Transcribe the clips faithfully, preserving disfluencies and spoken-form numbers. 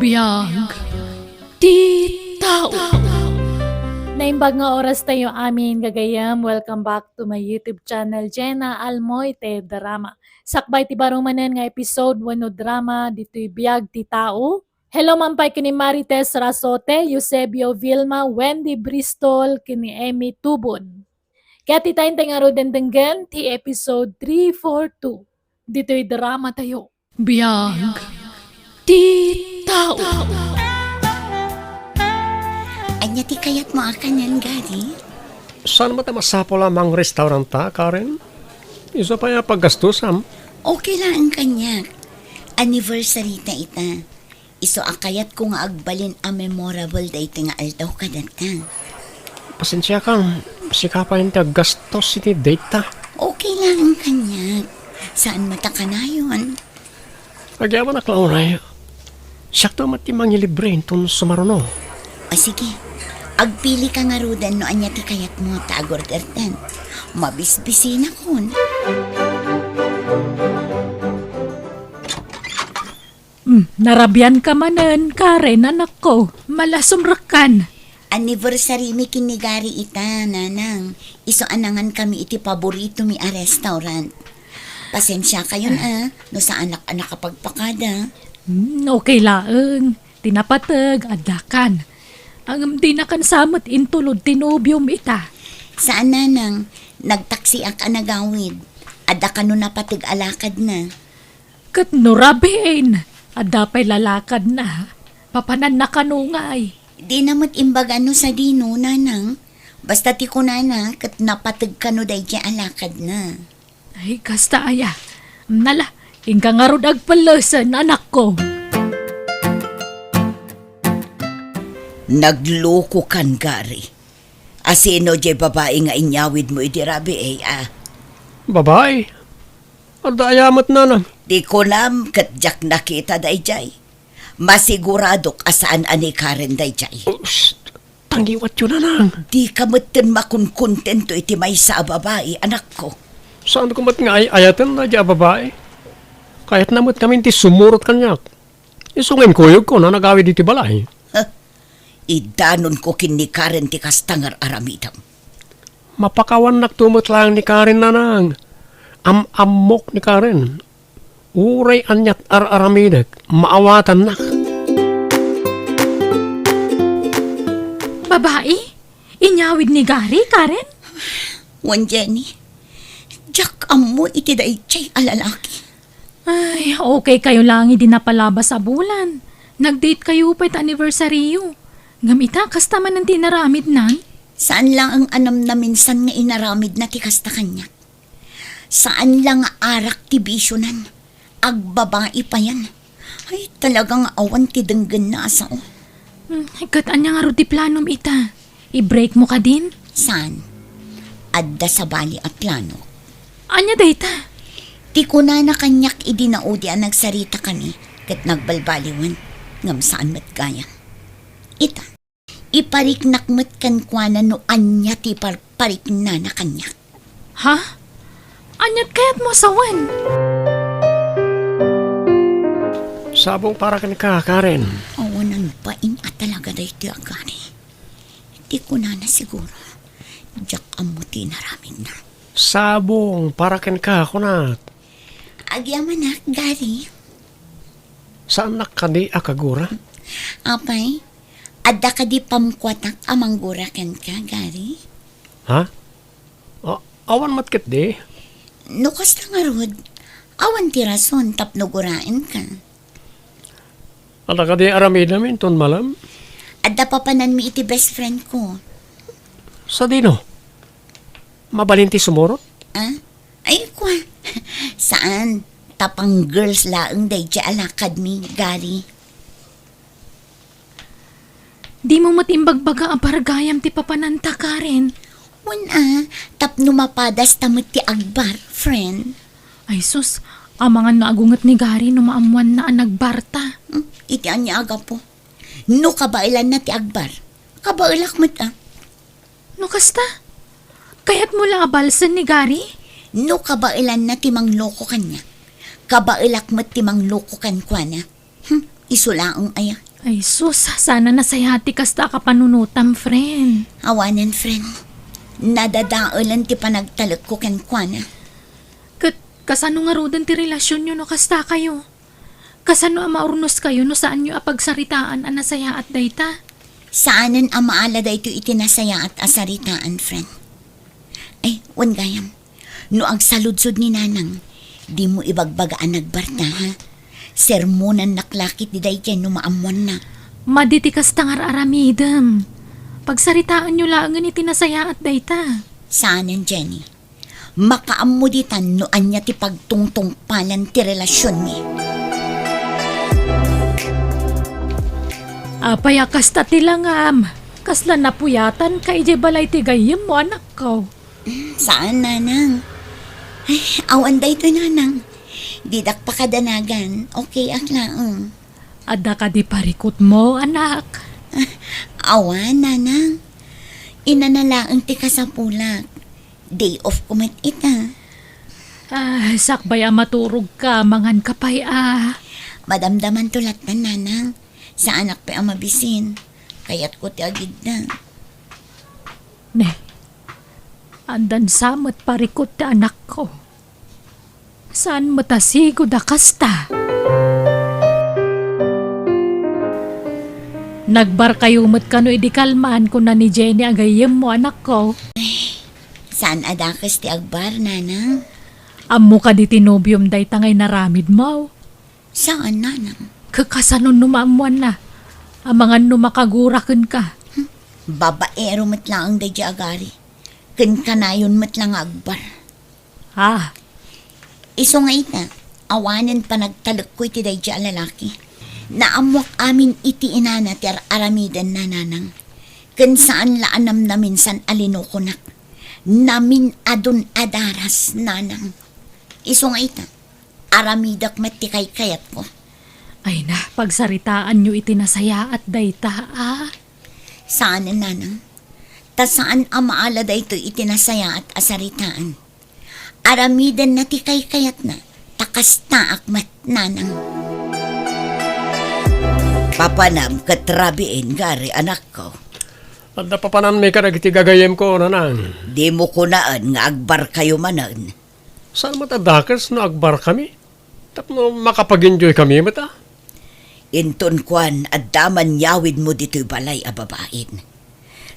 Biag ti tao. Naimbag nga oras tayo amin, gagayam. Welcome back to my YouTube channel, Jenna Almoite Drama. Sakbay ti baro manen nga episode wenno drama ditoy Biag ti Tao. Hello man pay ken ni Marites Rasote, Eusebio Vilma, Wendy Bristol, ken ni Emmy Tubon. Ket ita intay ngaruden denggen ti episode three four two ditoy drama tayo. Biag ti tao. Ania ti kayatmo a kanen, Gary? Saan met a masapul a mangrestauranta, Karen? Isu pay a paggastusam. Okay laeng kaniak. Anniversary ta ita. Isu a kayatko nga agbalin a memorable daytoy nga aldaw kadata. Pasensiakam, sika pay ti aggastos iti date ta. Okay laeng kaniak. Saan met a kanayon? Agyamanak la unay. Siakto met ti mangilibre inton sumaruno. O sige, agpilika ngaruden no ania ti kayatmo ta agordertan. Mabisbisinakon. Hmm, narabianka manen, Karen, anakko. Malasumrekkan. Anniversary mi ken ni Gary ita, Nanang. Isu a nangankami iti paboritomi a restaurant. Pasensiakayon a, no saanak a nakapagpakada. Hmm, okay laeng. Ti napateg, addakan. Ngem dinakan sa met intulod ti nobiom ita. Saan, Nanang. Nagtaksiak a nagawid. Adda kano napateg a lakadna. Ket no rabiin, adda pay lalakadna. Papananna kano ngay? Dina met imbaga no sadino, Nanang. Basta ti kunana, ket napateg kano daydiay a lakadna. Ay, kasta aya. Nala, inka ngarud agpellesen, anakko. Naglokokan, Gary. Asino diay babai nga inyawidmo idi rabii, a? Babai? Adda aya met, Nanang? Ti kunam ket diak nakita daydiay. Masiguradok a saan a ni Karen daydiay. Oh, shh! Tangiwatyo, Nanang. Dika metten makonkontento iti maysa a babai, anakko. Saanko met nga ay-ayaten daydiay a babai. Kayatna met ngamin ti sumurot kaniak. Isu nga inkuyogko a nagawid iti balay. Huh? Idanonko ken ni Karen ti kasta nga ar-aramidem. Mapakawannakto met laeng ni Karen, Nanang. Am-ammok ni Karen. Uray aniat ar-aramidek, maawatannak. Babai? Inyawid ni Gary, Karen? Wen, Jenny, diak ammo iti daydiay a lalaki. Ay, okay kayo laeng idi napalabas a bulan. Nag-date kayo pay ta anniversaryo. Ngem ita, kasta manen ti inaramidnan? Saan laeng a namnaminsan nga inaramidna ti kasta kaniak. Saan la nga arak ti bisionan. Agbabai payen. Ay, talaga nga awan ti denggenna a sao. Hmm, ket ania ngarud ti planom ita? I-break mo kadin? Saan? Adda sabali a plano. Ania dayta? Ti kunana kaniak idi naudi a nagsaritakami ket nagbalbaliwen, ngem saan met gayam. Ita, ipariknak met kenkuana no ania ti par-, pariknana kaniak. Ha? Aniat kayatmo a sawen? Sabong para kenka, Karen. Awanan bain a talaga daytoy a Gary. Ti kunana siguro, diak ammo ti inaramidna. Sabong para kenka, kunak. Agyamanak, Gary. Saannak kadi a kagura? Apay, adda kadi pamkuatak a manggura kenka, Gary? Ha? A-, awan met ketdi. No kasta ngarud, awan ti rason tapno guraenka. Adda kadi aramidem inton malem? Adda papananmi iti best friend ko. Sadino? Mabalin ti sumurot? Ah? Ay, kwa. Saan? Ta pang-girls laeng daydiay a lakadmi, Gary. Dimo met imbagbaga a bargayam ti papananta, Karen. Wen a, tapno mapadasta met ti agbar, friend. Ay sus, amangan no agunget ni Gary no maammoanna a nagbarta. Hmm, iti ania a gapu? No kabaelanna ti agbar, kabaelak met a. No kasta, kayatmo la a balsen ni Gary? No kabaelanna ti mangloko kaniak, kabaelak met ti mangloko kenkuana. Hmm, isu laeng aya. Ay sus, saan a nasayaat ti kasta a kapanunotam, friend. Awanen, friend. Nadadaelen ti panagtalekko kenkuana. Ket kasano ngaruden ti relasionyo no kasta kayo? Kasano a maurnos kayo no saanyo a pagsaritaan a nasayaat dayta? Saanen a maala daytoy iti nasayaat a saritaan, friend. Ay, wen gayam. No agsaludsod ni Nanang, dimo ibagbaga a nagbarta, ha? Sermonannak la ketdi daydiay no maammoanna. Madi ti kasta nga ar-aramidem. Pagsaritaenyo laengen iti nasayaat dayta. Saanen, Jenny. Makaammo ditan no ania ti pagtungtungpalan ti relasionmi. Apay a kasta ti langam? Kasla napuyatanka idiay balay ti gayyemmo, anakko? Saan, Nanang. Ay, awan daytoy, Nanang. Didak pakadanagan. Okay ak laeng. Adda kadi parikutmo, anak? Ah, awan, Nanang. Inana laeng ti kasapulak. Day off ko met ita. Ah, sakbay a maturogka, manganka pay a. Madamdamanto lattan, Nanang. Saanak pay a mabisin. Kayatko ti agiddan. Ne, addan sa met parikut ti anakko. Saan met a sigud a kasta? Nagbarkayo met kano idi kalman, kuna ni Jenny a gayyemmo, anakko? Saan a dakes ti agbar, Nanang? Ammo kadi ti nobiom dayta nga inaramidmo? Saan, Nanang. Kakasanon no maammoanna? Amangan no makagura kenka. Hmm. Babaero met laeng daydiay a gari. Ken kanayon met la nga agbar. Ah. Isu nga ita, awanen panagtalekko iti daydiay a lalaki. Naammoak amin iti inana ti ar-aramidenna, Nanang. Ken saan la a namnaminsan a linukonak. Namin-adun a daras, Nanang. Isu nga ita, aramidek met ti kaykayatko. Ay na, pagsaritaanyo iti nasayaat dayta, a? Saanen, Nanang. Ta saan a maala daytoy iti nasayaat a saritaan. Aramidenna ti kaykayatna, ta kastaak met, Nanang. Papanam ket rabiin, gari, anakko. Adda papananmi kadagiti gagayyemko, Nanang. Dimo kunaen nga agbarkayo manen. Saan met a dakes no agbarkami? Tapno makapagenjoy kami met, a? Inton kuan, adda man yawidmo ditoy balay a babain.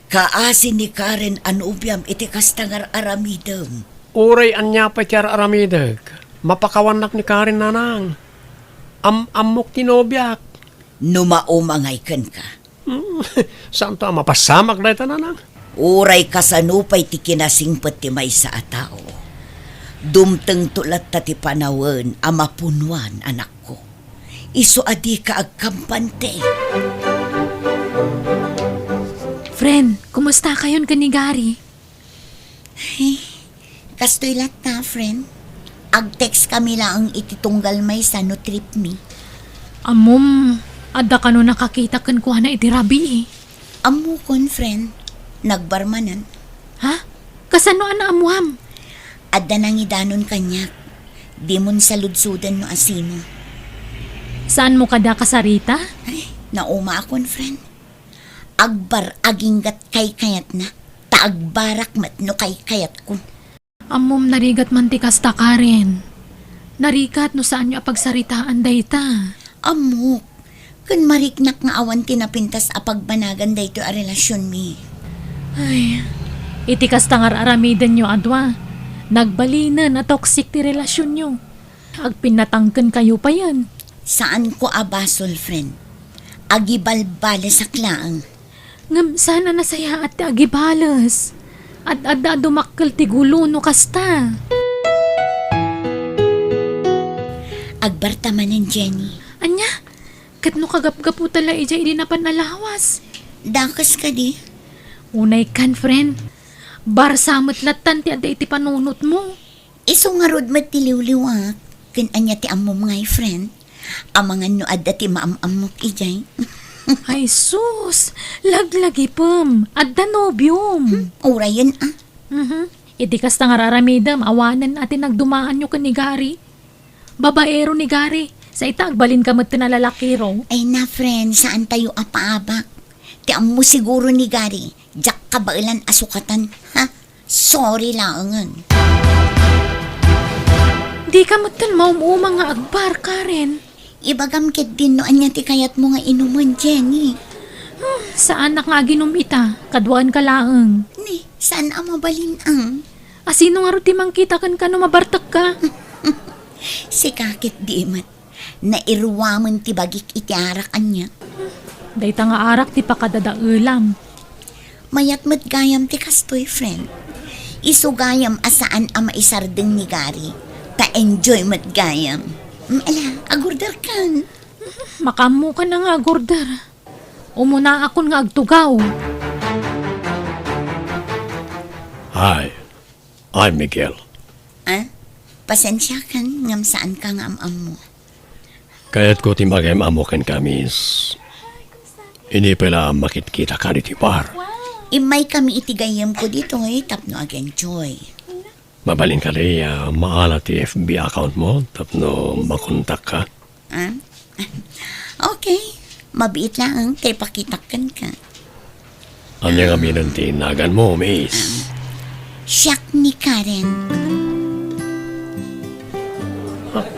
Kaasi ni Karen a nobiam iti kasta nga ar-aramidem. Uray ania pay ti ar-aramidek, mapakawannak ni Karen, Nanang. Am-ammok ti nobiak. No maumangay kenka, Hmm, saanto a mapasamak dayta, Nanang? Uray kasano pay ti kinasingpet ti maysa a tao, dumtengto latta ti panawen a mapunuan, anakko. Isu a dika agkampante. Friend, kumusta kayon ken ni Gary? Ay, kastoy latta, friend. Ag-text kami laeng iti tunggal maysa no trip mi. Ammom, adda kano nakakita kenkuana iti rabii? Ammokon, friend. Nagbar manen. Ha? Kasano a naammuam? Adda nangidanon kaniak. Dimon saludsoden no asino. Saanmo kada kasarita? Ay, naumaakon, friend. Agbar aginggat kaykayatna, ta agbarak met no kaykayatko. Ammom, narigat man ti kasta, Karen. Narigat no saanyo a pagsaritaan dayta. Ammok, ken mariknak nga awan ti napintas a pagbanagan daytoy a relasionmi. Ay, iti kasta nga ar-aramidenyo a dua, nagbalinen a toxic ti relasionyo. Agpinnatangkenkayo payen. Saanko a basol, friend. Agibalbalesak laeng. Ngem saan a nasayaat ti agibales. Ad-adda a dumakkel ti gulo no kasta. Agbarta manen, Jenny. Ania? Ket no kagapgaputa la idiay idi napan a lawas? Dakes kadi? Unay kan, friend. Barsa met lattan ti adda iti panunotmo. Isu ngarud met ti liwliwak, ken ania ti ammom ngay, friend? Amangan no adda ti maam-ammok idiay. Ay sus, laglagipem, adda nobiom. Hmm, urayen, a. Mhm. Iti kasta nga ar-aramidem, awanen a ti nagdumaanyo ken ni Gary. Babaero ni Gary, Sa ita, agbalin ka met ti nalalakiro. Ay na, friend, saan tayo a paabak? Ti ammo siguro ni Gary, diak kabaelan a sukatan, ha? Sorry laengen. Di ka met maum-uma nga agbar, Karen. Ibagam ketdin no ania ti kayatmo nga inumen, Jenny. Hmm, saanak nga aginum ita, kaduaen ka laeng. Ni, saan a mabalin ang? Asino ngarud ti mangkita kenka no mabartekka? Sika ketdi met. Nairuamen ti bagik iti arak ania. Dayta nga arak ti pakadadaelam. Mayat met gayam ti kastoy, friend. Isu gayam a saan a maisardeng ni Gary. Ta enjoy met gayam. Mm, ala, agorder kan. Makaammo ka na nga agorder. Umunaakon nga agtugaw. Hi, I'm Miguel. Ah? Pasensiakan ngem saan ka nga am-ammo. Kayatko ti mangim-ammo kenka, miss. Idi pay la a makitkitaka ditoy bar. Immay kami iti gayyemko ditoy tapno ag-enjoy. Mabalin kadi a maala ti F B account mo tapno makontak ka? Ah? Okay. Mabiit laeng ta ipakitak kenka. Ania ngamin ti naganmo, miss? Siak ni Karen. Ah,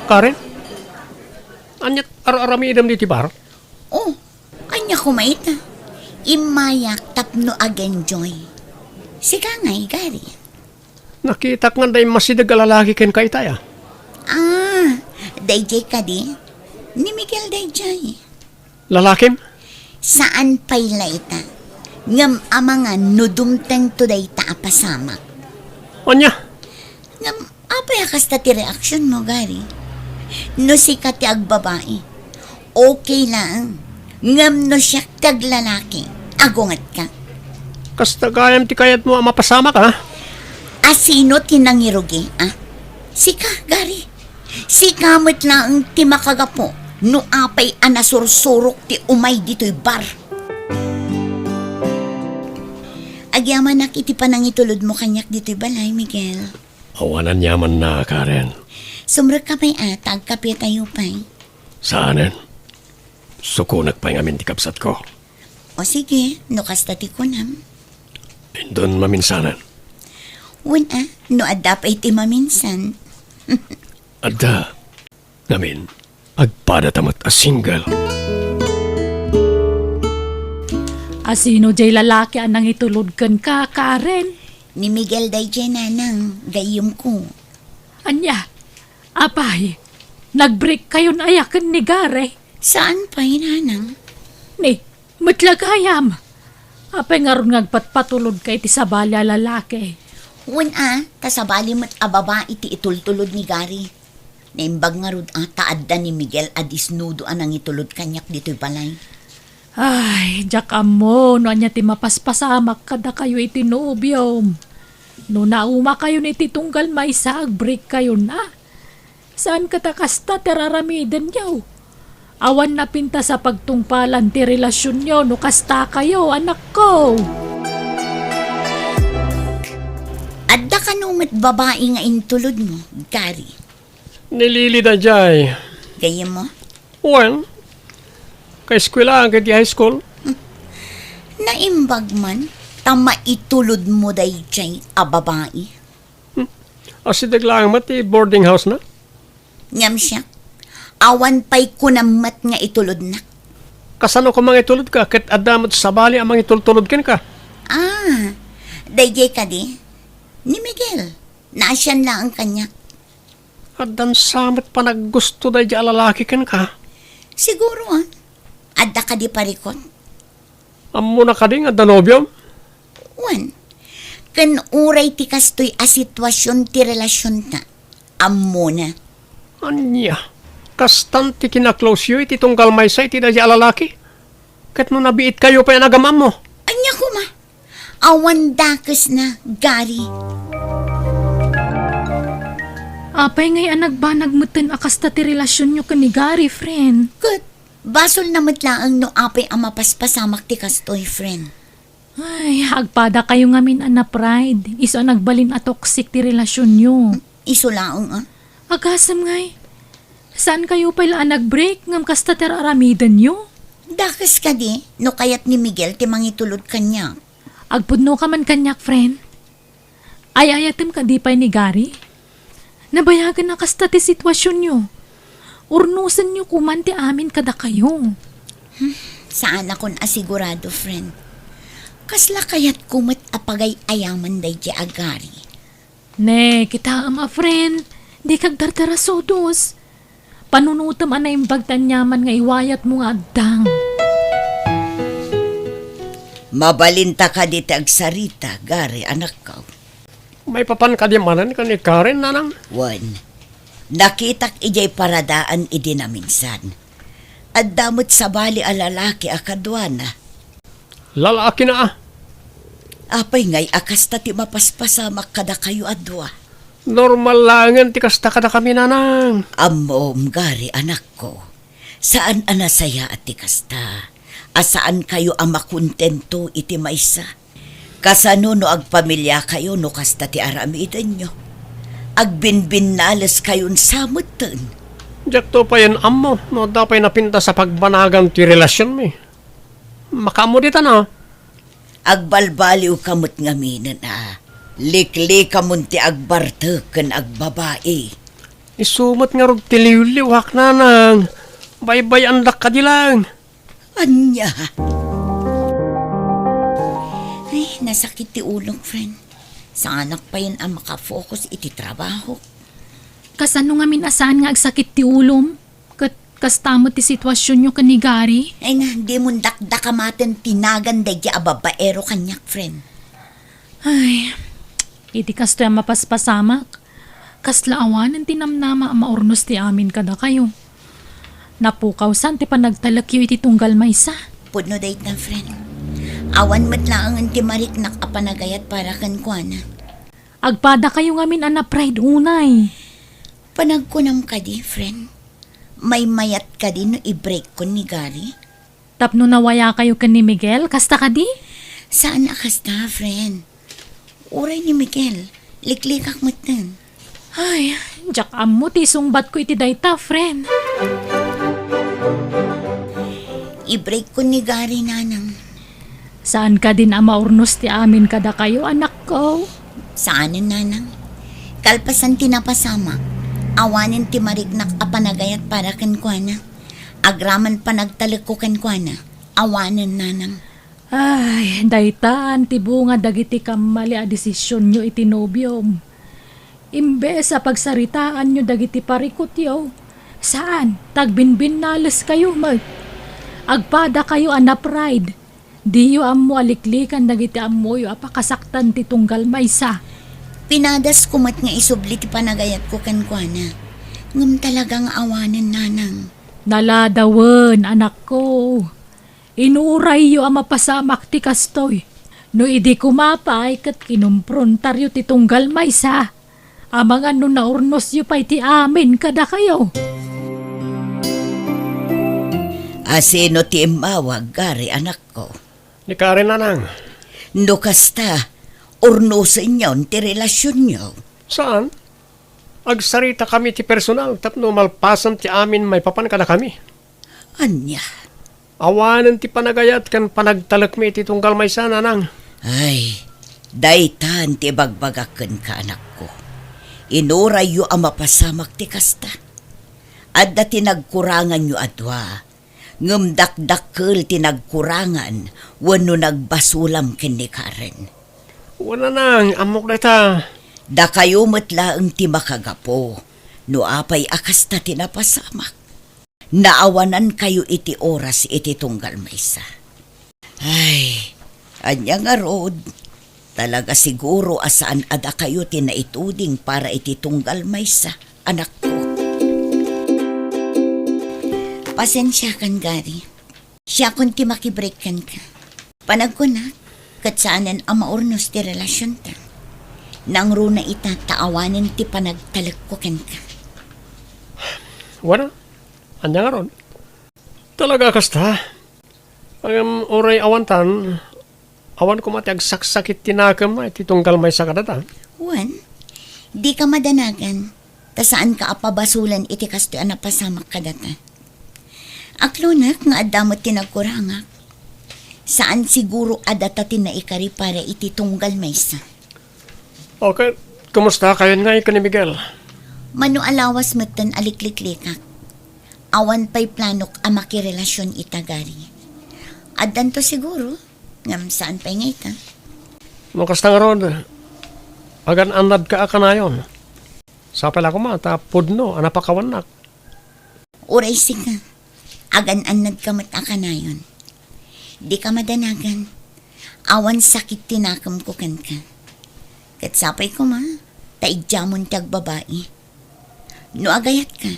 Karen? Ania ar-aramidem ditoy bar? Oh, ania koma ita? Immayak tapno ag-enjoy. Sika ngay, Gary? Nakitak nga adda immasideg a lalaki kenka ita, a. Ah, dayjay kadi? Ni Miguel dayjay. Lalakim? Saan pay la ita. Ngem amangan no dumtengto dayta a pasamak. Ania? Ngem apay a kasta ti reaksionmo, Gary? No sika ti agbabai, okay laeng. Ngem no siak ti aglalaki, agungetka. Kasta gayam ti kayatmo a mapasamak, a? Asino ti nangirugi, a? Sika, Gary. Sika met laeng ti makagapu no apay a nasursurok ti umay ditoy bar. Agyamanak iti panangitulodmo kaniak ditoy balay, Miguel. Awan aniamanna, Karen. Sumrekka pay a, ta agkapetayo pay. Saanen. Sukonek pay ngamin ti kabsatko. O sige, no kasta ti kunam. Inton maminsanen. Wen a, no adda pay ti maminsan. Adda. Ngamin, agpadata met a single. Asino jay lalaki a nangitulod kenka, Karen? Ni Miguel dayjay, nanang, gayyemko. Ania? Apay, nag-break kayon aya ken ni Gary? Saan pay, nanang. Ni, met la gayam. Apay ngarud nga agpatpatulodka iti sabali a lalaki? Wen a, ta sabali met a babai ti itultulod ni Gary. Naimbag ngarud a ta adda ni Miguel a disnudo a nangitulod kaniak ditoy balay. Ay, diak ammo no ania ti mapaspasamak kadakayo iti nobiom. No naumakayon iti tunggal maysa, agbreak kayon a. Saan ket a kasta ti raramidenyo? Awan napintas a pagtungpalan ti relasionyo no kasta kayo, anakko. Adda kano met babai nga intulodmo, Gary? Ni Lily dayjay. Gayyemmo? Wen, kaeskuelaan ket ti high school. Naimbag man, ta maitulodmo dayjay a babai. Hmm. Asideg laeng met ti boarding house na? Ngem siak, awan pay kunam met nga itulodnak. Kasano koma nga itulodka ket adda met sabali a mangitultulod kenka? Ah, dayjay kadi? Ni Miguel, naasian laeng kaniak. Addan sa met panaggusto daydi a lalaki kenka? Siguro, ah. Adda kadi parikut? Ammona kadi nga adda nobiom? Wen, ken uray ti kastoy a situasion ti relasionta, ammona. Ania? Kastan ti kinaklosyo iti tunggal maysa iti daydi a lalaki? Ket no nabiitkayo pay a nagam-ammo? Ania koma? Awan dakesna, Gary. Apay ngay a nagbanag metten a kasta ti relasionyo ken ni Gary, friend? Ket, basolna met laeng no apay a mapaspasamak ti kastoy, friend. Ay, agpadakayo ngamin a na-pride. Isu a nagbalin a toxic ti relasionyo. Isu laeng, a? Agasem ngay. Saankayo pay la a nag-break ngem kasta ti ar-aramidenyo? Dakes kadi no kayat ni Miguel ti mangitulod kaniak? Agpudnoka man kaniak, friend. Ay-ayatem kadi pay ni Gary? Nabayagen a kasta ti situasionyo. Urnosenyo koman ti amin kadakayo. Hmm, saanakon a sigurado, friend. Kasla kayatko met a pagay-ayaman daydi a Gary. Ne, kitaem a friend, dika agdardarasudos. Panunotem a naimbag ti aniaman nga iwayatmo nga addang. Mabalinta kadi ti agsarita, Gary, anakko? Maipapan kadi manen ken ni Karen, nanang? Wen, nakitak idiay paradaan idi naminsan. Adda met sabali a lalaki a kaduana. Lalakina a. Apay ngay a kasta ti mapaspasamak kadakayo a dua? Normal laengen ti kasta kadakami, nanang. Ammom, Gary, anakko. Saan a nasayaat ti kasta. A saankayo a makontento iti maysa. Kasano no agpamiliakayo no kasta ti aramidenyo? Agbinbinnaleskayon sa metten. Diakto payen ammo no adda pay napintas a pagbanagan ti relasionmi. Makaammo dita, no? Agbalbaliwka met ngaminen a liklikamon ti agbartek ken agbabai. Isu met ngarud ti liwliwak, nanang. Baybay-andak kadi laeng. Ania? Ay, nasakit ti ulok, friend. Saanak payen a makafocus iti trabaho. Kasano ngamin a saan nga agsakit ti ulom? Ket kasta met ti situasionyo ken ni Gary? Ay na, dimon dakdakamaten ti nagan daydi a babaero kaniak, friend. Ay, iti kastoy a mapaspasamak, kasla awanen ti namnama a maurnos ti amin kadakayo. Napukawsan ti panagtalekyo iti tunggal maysa. Pudno dayta, friend. Awan met laengen ti mariknak a panagayat para kenkuana. Agpadakayo ngamin a na-pride unay. Panagkunam kadi, friend? Maymayat kadi no i-break kon ni Gary? Tapno nawayakayo ken ni Miguel, kasta kadi? Saan a kasta, friend. Uray ni Miguel, liklikak metten. Ay, diak ammo ti isungbatko iti dayta, friend. I-break kon ni Gary, nanang. Saan kadin a maurnos ti amin kadakayo, anakko? Saanen, nanang. Kalpasan ti napasamak, awanen ti mariknak a panagayat para kenkuana. Agraman panagtalekko kenkuana, awanen, nanang. Ay, daytan ti bunga dagiti kammali a desisionyo iti nobiom. Imbes a pagsaritaanyo dagiti parikutyo, saan, tagbinbinnaleskayo met. Agpadakayo a na-pride. Diyo ammo a liklikan dagiti ammoyo a pakasaktan ti tunggal maysa. Pinadasko met nga isubli ti panagayatko kenkuana. Ngem talaga nga awanen, nanang. Naladawen, anakko. Inurayyo a mapasamak ti kastoy. No idi koma pay ket kinumprontaryo ti tunggal maysa, amangan no naurnosyo pay ti amin kadakayo. A sino ti immawag, Gary, anakko? Ni Karen, nanang. No kasta, urnosenyon ti relasionyo. Saan? Agsaritakami ti personal tapno malpasen ti amin maipapan kadakami. Ania? Awanen ti panagayat ken panagtalekmi iti tunggal maysa, nanang. Ay, daytan ti ibagbagak kenka, anakko. Inurayyo a mapasamak ti kasta. Adda ti nagkuranganyo a dua, ngem dakdakkel ti nagkurangan wenno nagbasolam ken ni Karen. Wen, nanang, ammok dayta. Dakayo met laeng ti makagapu no apay a kasta ti napasamak. Naawanankayo iti oras iti tunggal maysa. Ay, ania ngarud? Talaga siguro a saan a dakayo ti naituding para iti tunggal maysa, anakko. Pasensiakan, Gary. Siakon ti makibreak kenka. Panagkunak, ket saanen a maurnos ti relasionta. Nangruna ita ta awanen ti panagtalekko kenka. Wen, ania ngarud? Talaga kasta? Ngem uray awantan, awan koma ti agsaksakit ti nakemna iti tunggal maysa kadata. Wen, dika madanagan. Ta saanka a pabasolen iti kastoy a napasamak kadata. Aklonek nga adda met ti nagkurangak. Saan siguro a data ti naikari para iti tunggal maysa. Okay, kumusta kayon nga ken ni Miguel? Mano a lawas metten a likliklikak. Awan pay planok a makirelasyon ita, Gary. Addanto siguro, ngem saan pay nga ita. No kasta ngarud, agan-annadka a kanayon. Sapay la koma ta pudno a napakawannak. Uray sika, agan-annadka met a kanayon. Dika madanagan. Awan sakit ti nakemko kenka. Ket sapay koma, ta idiamon ti agbabai. No agayatka,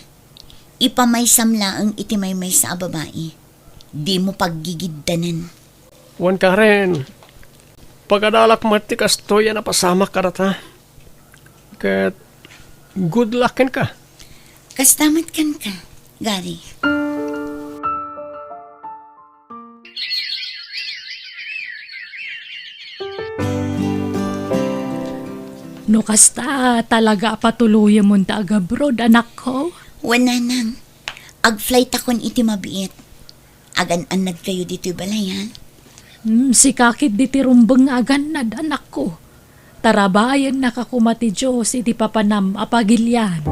ipamaysam laeng iti maymaysa a babai. Dimo paggigiddanen. Wen Karen, pagadalak met ti kastoy a napasamak kadata. Ket good luck kenka. Kasta met kenka, Gary. No kasta, talaga a patuloyemon ta agabroad, anakko? Wen, nanang. Ag-flightakon iti mabiit. Agan-annadkayo ditoy balay, ha? Hmm, sika ketdi ti rumbeng nga agannad, anakko. Tarabayennaka koma ti Dios iti papanam a pagilian.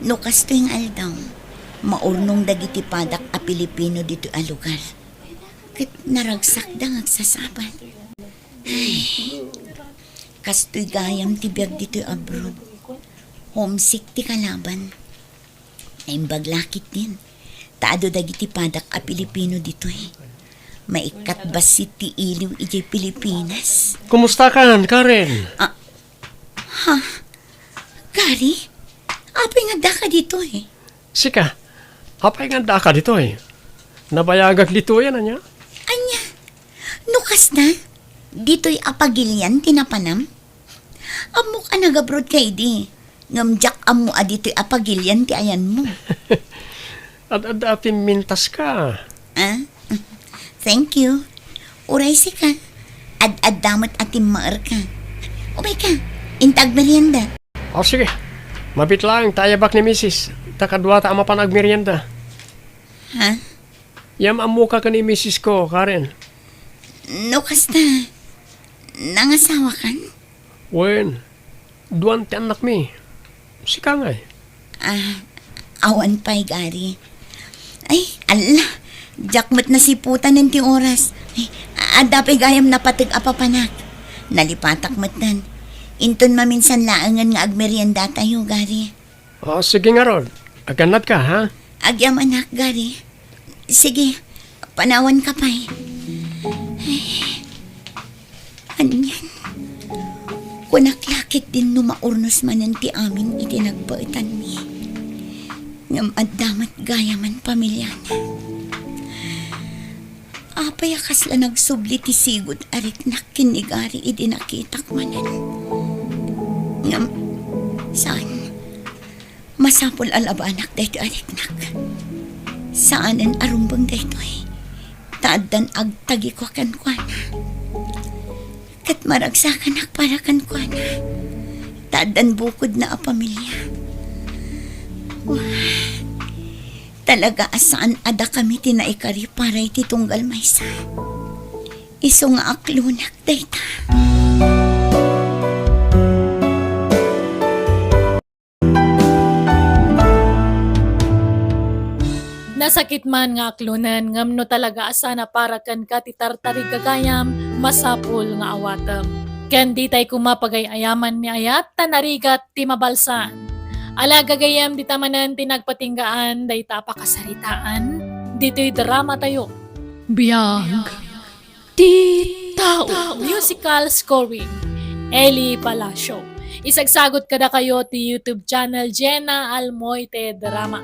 No kastoy nga aldaw, maurnong dagiti padak a Pilipino ditoy a lugar. Ket naragsakda nga agsasabal. Ay, kastoy gayam ti biag ditoy abroad. Homesick ti kalaban. Naimbag la ketdin, ta adu dagiti padak a Pilipino ditoy. Maikkat bassit ti iliw idiay Pilipinas. Kumustakan, Karen? Ah, ha? Gary? Apay nga addaka ditoy? Sika, apay nga addaka ditoy? Nabayagak ditoy, ania? Ania? No kasta, ditoy a pagilian ti napanam? Ammok a nagabroad ka idi, ngem diak ammo a ditoy a pagilian ti ayanmo. Ad-adda a pimmintaska. Ah? Thank you. Uray sika, ad-adda met a timmaerka. Umayka, inta agmerienda. O, sige. Mabiit laeng ta ayabak ni misis, ta kaduata a mapan agmerienda. Ha? Yam-ammoka ken ni misisko, Karen. No kasta, nangasawakan? Wen, duan ti annakmi. Sika ngay? Ah, awan pay, Gary. Ay, alla, diak met nasiputanen ti oras. Ay, adda pay gayam napateg a papanak. Nalipatak metten. Inton maminsan laengen nga agmeriendatayo, Gary. O, sige ngarud. Agannadka, ha? Agyamanak, Gary. Sige, panawanka pay. Ay, anian? Kunak la ketdin no maurnos manen ti amin iti nagbaetanmi. Ngem adda met gayamen pamiliana. Apay a kasla nagsubli ti sigud a riknak ken ni Gary idi nakitak manen? Ngem, saan? Masapul a labanak daytoy a riknak. Saanen a rumbeng daytoy. Ta addan agtagikua kenkuana. Ket maragsakanak para kenkuana. Ta addan bukodna a pamilia. Wah. Talaga a saan a dakami ti naikari para iti tunggal maysa. Isu nga aklonak dayta. Nasakit man nga aklonen, ngem no talaga a saan a para kenka ti tartarig gagayam, masapul nga awatem. Ken ditay koma pagay-ayaman ni ayat ta narigat ti mabalsaan. Ala gagayem, dita manen ti nagpatinggaan dayta a pakasaritaan ditoy dramatayo. Biag ti tao. Musical scoring, Eli Palacio. Isagsagut kadakayo ti YouTube channel Jenna Almoite Drama.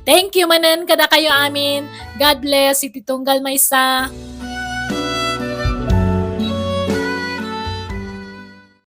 Thank you manen kadakayo amin. God bless iti tunggal maysa.